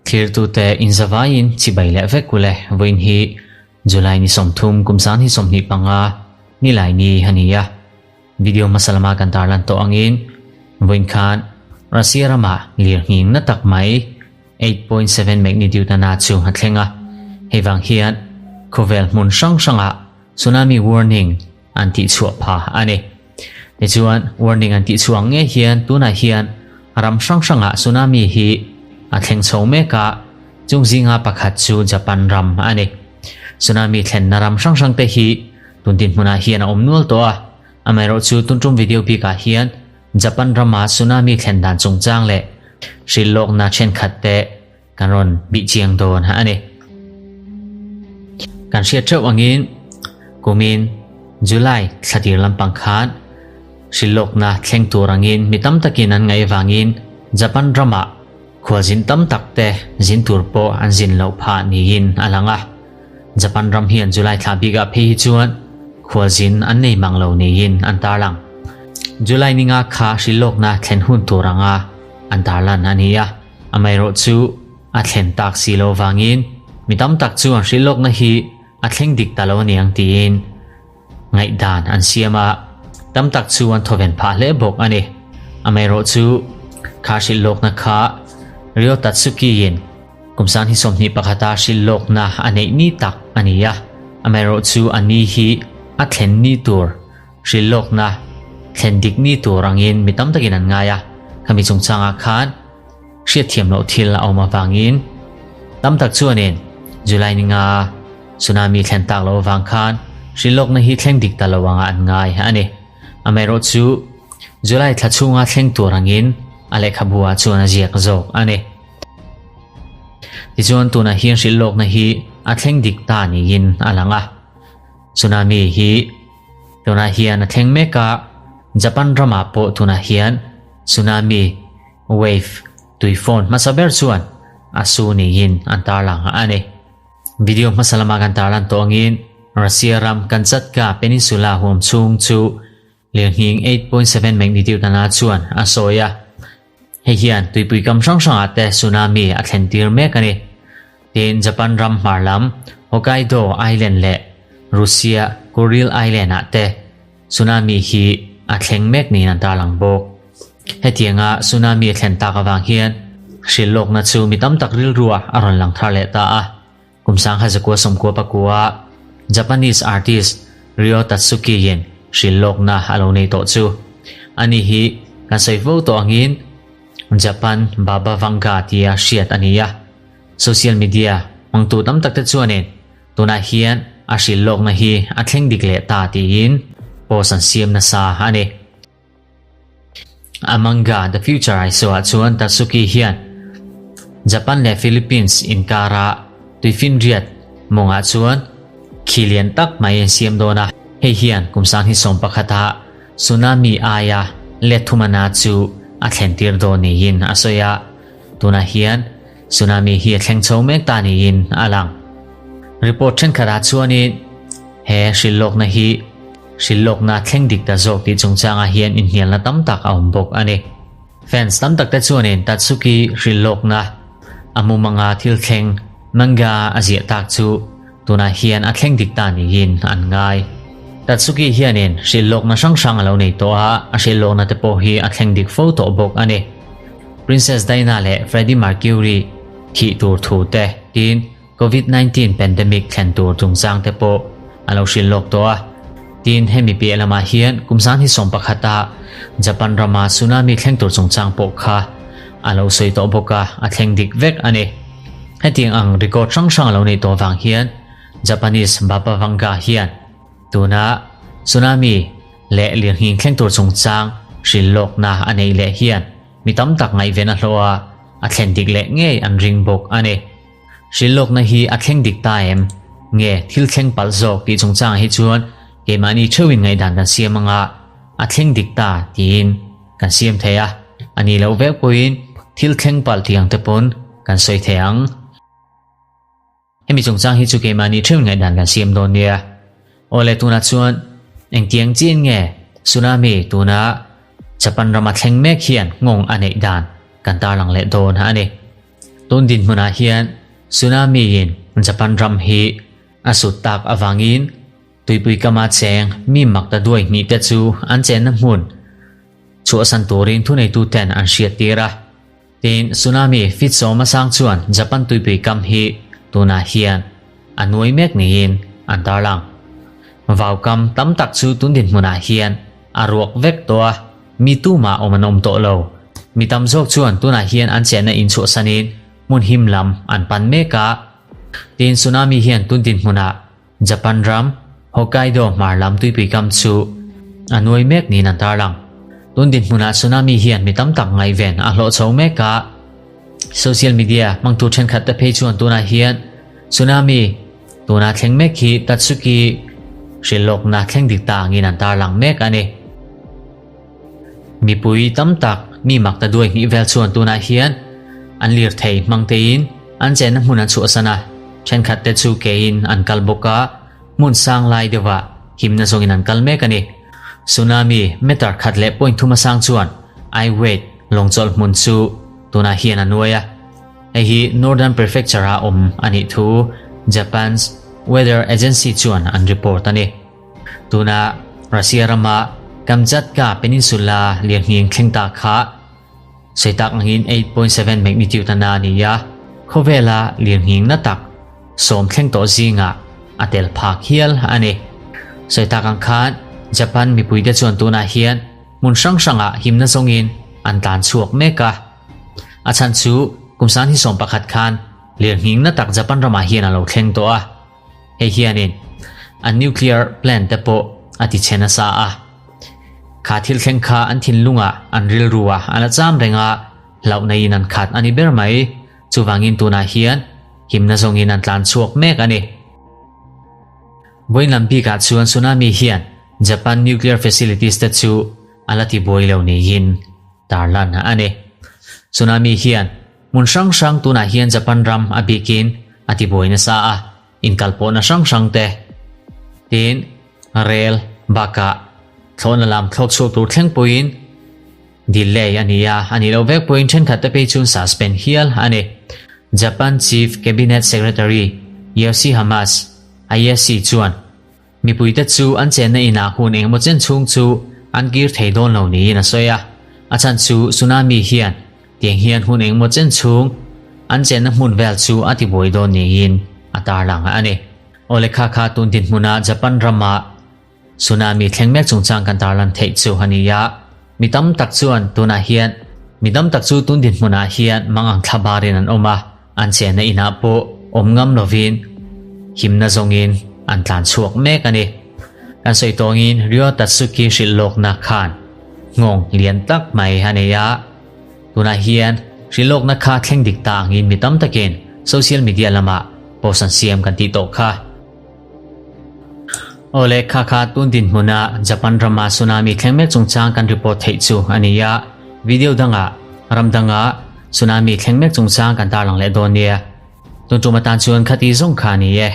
Thlirtute inzavaiin chibai leh vek ule vawiin hi July ni 30 kum 2025 nilai ni a ni a. Video hmasa lama kan tarlan tawh angin vawiin khan Russia ramah lirnghing na tak mai 8.7 magnitude a na chu a thleng a. Hei vang hian khawvel hmun hrang hrangah tsunami warning an tihchhuah pha a ni. Tichuan, warning an tihchhuah ang ngei hian tunah hian ram hrang hrangah tsunami hi a thleng chho mek a, chung zinga pakhat chu Japan ram a ni. Tsunami thlenna ram hrang hrang te hi tun dinhmunah hian a awm nual tawh a, amaherawhchu tun tum video bikah hian Japan rama tsunami thlen dan chungchang leh hrilhlawkna thenkhat te kan rawn bih chiang dawn a ni. Kan hriat theuh angin kumin July thla tir lampang khan hrilhlawkna thleng tur angin mi tam takin an ngaih avangin Japan ramah khualzin tam tak te zin tur pawh an zin loh phah niin a lang a. Japan ram hian July thla bikah phei hi chuan khualzin an nei mang lo niin an tarlang. July ninga kha hrilhlawkna thlen hun tur anga an tarlan a ni a. Amaherawh chu a thlen tak si lo vangin mi tam tak chuan hrilhlawkna hi a thleng dik ta lo a niang tiin ngaihdan an siam a, tam tak chu an thawven phah hle bawk a ni. Amaherawh chu kha hrilhlawkna kha Ryo Tatsuki-in kum 2021-a hrilhlawkna a neih ni tak a ni a, amaherawh chu a ni hi a thlen ni tur Hrilhlawkna thlen dik ni tur angin mi tam takin an ngai a, khami chungchangah khan hriatthiam loh thil a awm avangin tam tak chuanin July ni nga tsunami thlen tak loh avang khan hrilhlawkna hi thleng dik ta lo anga an ngai a ni. Amaherawhchu July thla chhunga thleng tur angin a lehkhabu ah chuan a ziak zawk a ni. Tichuan tunah hian hrilhlawkna hi a thleng dik ta niin a lang a. Tsunami hi tunah hian a thleng mek a, Japan ramah pawh tunah hian tsunami wave tuifawn hmasa ber chuan a su niin an tarlang a ni. Video hmasa lama kan tarlan tawh angin Russia ram Kamchatka Peninsula huam chhung chu Lirnghing 8.7 magnitude ana chuan a sawi a, hei hian tuipui kam hrang hrangah te tsunami a thlen tir mek a ni. Tin, Japan ram hmar lam Hokkaido Island leh Russia Kuril Island ah te tsunami hi a thleng mek niin an tarlang bawk. Hetianga tsunami a thlen tak avang hian hrilhlawkna chu mi tam tak rilrua a rawn lang thar leh ta a. Kum 1999 Japanese artist Ryo Tatsuki-in hrilhlawkna a lo nei tawh chu. Ani hi kan sawi fo tawh angin Japan Baba Vanga tia hriat a ni a. Social media hmangtu tam tak te chuanin tunah hian a hrilhlawkna hi a thleng dik leh ta tiin post an siam nasa a ni. A manga The Future I Saw ah chuan Tatsuki hian Japan leh Philippines inkara tuifinriat mawngah chuan khi lian tak mai an siam dawn a. Hei hian kum 2011 ah tsunami aia let thumana chu a thlen tir dawn niin a sawi a. Tunah hian tsunami hi a thleng chho mek ta niin a lang. Report thenkhatah chuanin he hrilhlawkna hi Hrilhlawkna thleng dik ta zawk tih chungchangah hian inhnialna tam tak a awm bawk a ni. Fans tam takte chuanin Tatsuki hrilhlawkna a mumanga thil thleng manga a ziah tak chu tunah hian a thleng dik ta niin an ngai. Tatsuki hianin hrilhlawkna hrang hrang a lo nei tawh a, a hrilhlawkna te pawh hi a thleng dik fo tawh bawk a ni. Princess Diana leh Freddie Mercury thih tur thu te tiin Covid 19 pandemic thlen tur chungchang te pawh a lo hrilh lawk tawh a. Tin, hemi piah lamah hian kum 2011 ah Japan rama tsunami thleng tur chungchang pawh kha a lo sawi tawh bawk a, a thleng dik vek a ni. Hetiang ang record hrang hrang a lo neih tawh vang hian Japanese Baba Vanga hian tuna tsunami leh lirnghing thleng tur chungchang hrilh lawkna a neih leh hian mi tam tak ngaihven a hlawh a, a thlen dik leh ngei an ring bawk a ni. Hrilhlawkna hi a thleng dik ta em? Nge thil thleng palh zawk tih chungchangah hi chuan keimahni theuhin ngaihdan kan siam anga a thleng dik ta tiin kan siam thei a, a nih loh vek pawhin thil thleng palh tih ang te pawn kan sawi thei ang. Hemi chungchang hi chu keimahni theuhin ngaihdan kan siam dawn nia. Awle tunah chuan engtiang chiin nge tsunami tuna. Japan rama thleng mek hian nghawng a neih dan kan tarlang leh dawn a ni. Tun dinhmunah hian tsunami in Japan ram hi a sut tak avangin tuipui kama cheng mi mak ta duai hnih te chu an chenna hmun chhuahsan turin thuneituten an hriattir a. Tin, tsunami fit sawma sang chuan Japan tuipui kam hi tunah hian a nuai mek niin an tarlang. Vau kam tam tak chu tun dinhmunah hian a ruak vek tawh a, mi tumah awm an awm tawh lo. Mi tam zawk chuan tunah hian an chenna inchhuahsanin hmun him lam an pan mek a. Tin, tsunami hian tun dinhmunah Japan ram Hokkaido hmar lam tuipui kam chu a nuai mek niin an tarlang. Tun dinhmunah tsunami hian mi tam tak ngaihven a hlawh chho mek a. Social media hmangtu thenkhat te phei chuan tunah hian tsunami tuna thleng mek hi Tatsuki hrilhlawkna thleng dik ta angin an tarlang mek a ni. Mipui tam tak mi mak ta duai hnih vel chuan tunah hian an lirthei hmang tein an chenna hmun an chhuahsan a, thenkhat te chu kein an kal bawk a, hmun sang lai deuhah himna zawngin an kal mek a ni. Tsunami meter khat leh point thuma sang chuan Aiwait lawngchawlh hmun chu tunah hian a nuai a, hei hi Northern Prefecture-a awm a nih thu Japan's Weather Agency chuan an report a ni. Tuna Russia rama Kamchatka Peninsula lirnghing thleng ta kha sawi tak angin 8.7 magnitude a na a ni a, khawvela lirnghing na tak sawm thleng tawh zingah a tel phak hial a ni. Sawi tak ang khan Japan mipuite chuan tunah hian hmun hrang hrangah himna zawngin an tlan chhuak mek a. A chhan chu kum sanghi 11 khan lirnghing na tak Japan ramah hian a lo thleng tawh a. Hei hianin an nuclear plant te pawh a ti chhe nasa a. Kha thil thleng kha an thinlungah an rilru a, an la cham reng a, hlauhna in an khat a ni ber mai. Chuvangin tunah hian himna zawngin an tlan chhuak mek a ni. Vawiin lam bikah chuan tsunami hian Japan nuclear facilities te chu a la ti buai lo niin tarlan a ni. Tsunami hian Hmun hrang hrang tunah hian Japan ram a bikin a tibuai nasa a, inkalpawhna hrang hrang te, tin rel bakah thlawhna lam thlawk chhuak tur thleng pawhin delay a ni a, a nih loh vek pawhin thenkhat te phei chuan suspend hial a ni. Japan Chief Cabinet Secretary Yoshi Hamas Hayashi chuan Mipuite chu an chenna inah hun engemaw chen chhung chu an kir thei dawn lo niin a sawi a, a chhan chu tsunami hian tiang hian hun engemaw chen chhung an chenna hmun vel chu a tibuai dawn niin a tarlang a ni. Awle kha kha tun dinhmuna Japan rama tsunami thleng mek chungchang kan tarlan theih chu a ni a, mi tam tak chuan tunah hian mi tam tak chu tun dinhmunah hian mangang thla barin an awm a. An chenna inah pawh awm ngam lovin himna zawngin an tlan chhuak mek a ni. Kan sawi tawngin Ryo Tatsuki hrilh lawkna khan nghawng lian tak mai a nei a. Tunah hian hrilh lawkna kha thleng dik ta angin mi tam takin social media lamah post an siam kan tih tawh kha. Awle kha kha tun dinhmuna Japan rama tsunami thleng mek chungchang kan report theih chu a ni a, video dangah ram danga tsunami thleng mek chungchang kan tarlang leh dawn nia. Tun tum atan chuan khati zawng kha a ni e.